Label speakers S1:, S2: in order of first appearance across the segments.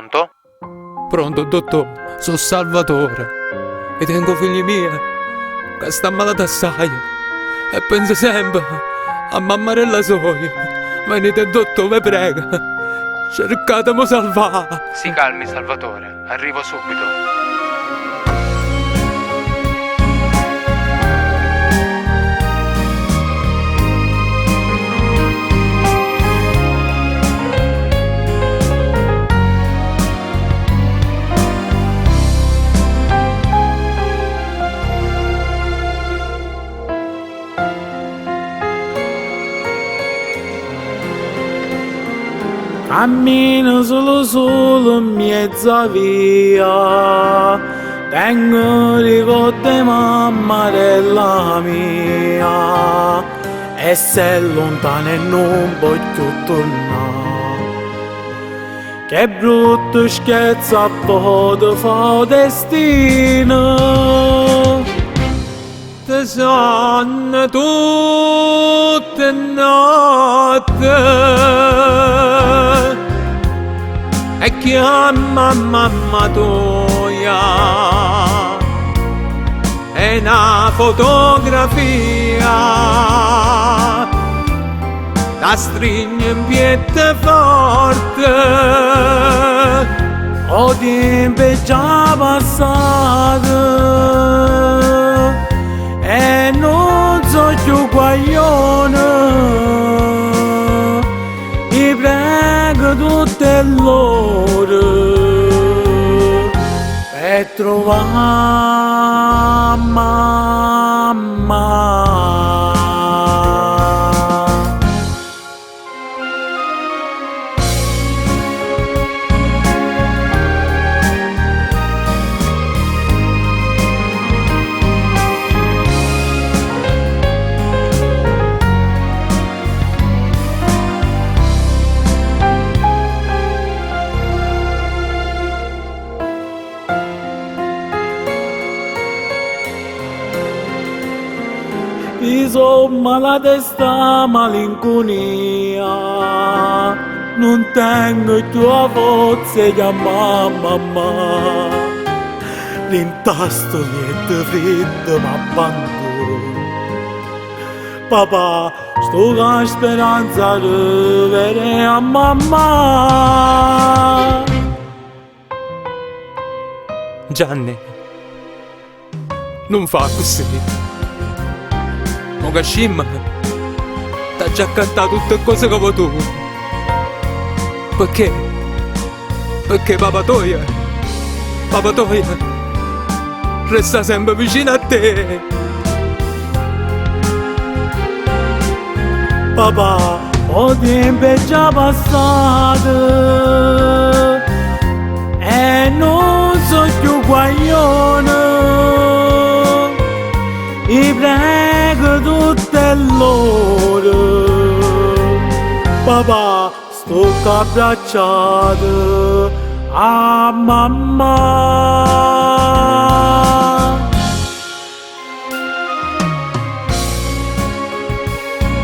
S1: Pronto?
S2: Pronto, dottò, so' Salvatore. E tengo 'o figlio mio ca sta malato assaje e penso sempe a mammarella soja. Venite, dottò, ve prego, cercate 'e m' 'o salvà.
S1: Si calmi Salvatore, arrivo subito.
S3: Cammino sulo sulo 'mmiezz' 'a via, tengo 'o ricordo 'e mammarella mia, e s'è luntana e nun po' cchiù turnà. Che brutto scherzo a vote fa 'o destino.
S2: Te sonno tutt' 'e notte e chiammo a mamma toja. È na fotografia. T'astrigne 'mpietto forte.
S3: O tiempo è già passato e nun so' cchiù guaglione. I' prego tutte ll'ore pe truvà mammà. I' so' malato 'e sta malincunia, nun tengo cchiù 'a forza 'e chiammà mammà. Dint'a stu lietto friddo m'abbandono. Papà, sto cu 'a speranza de vedè a mammà.
S2: Gianni, nun fa accussì. Mo che ascimmo, t'aggia accattà tutte cose che vuò tu. Pecché? Pecché papà toje, papà toje resta sempe vicino a te.
S3: Papà, 'o tiempo è già passato e nun so' cchiù guaglione. I' prego tutte ll'ore, papà, Sto abbracciato a mammà.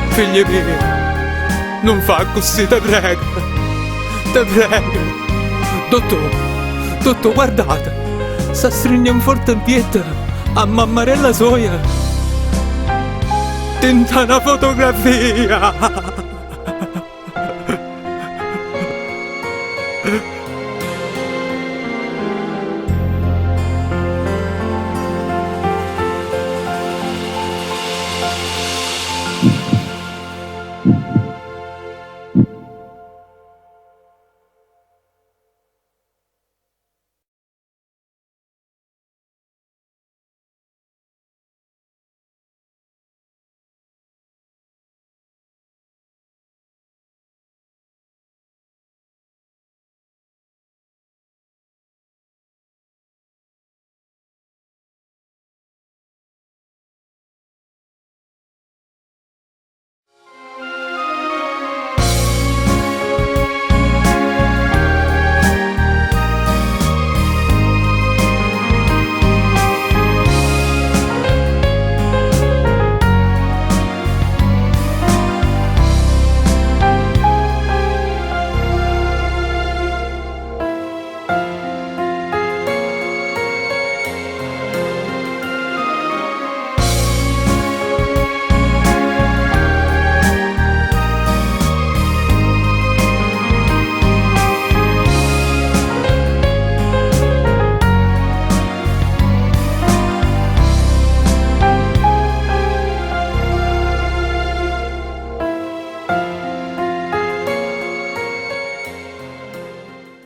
S2: Figlio mio, nun fa accussì, te prego, te prego. Dottò, dottò, guardate, s'astrigne forte 'mpietto a mammarella soja dint'a na fotografia.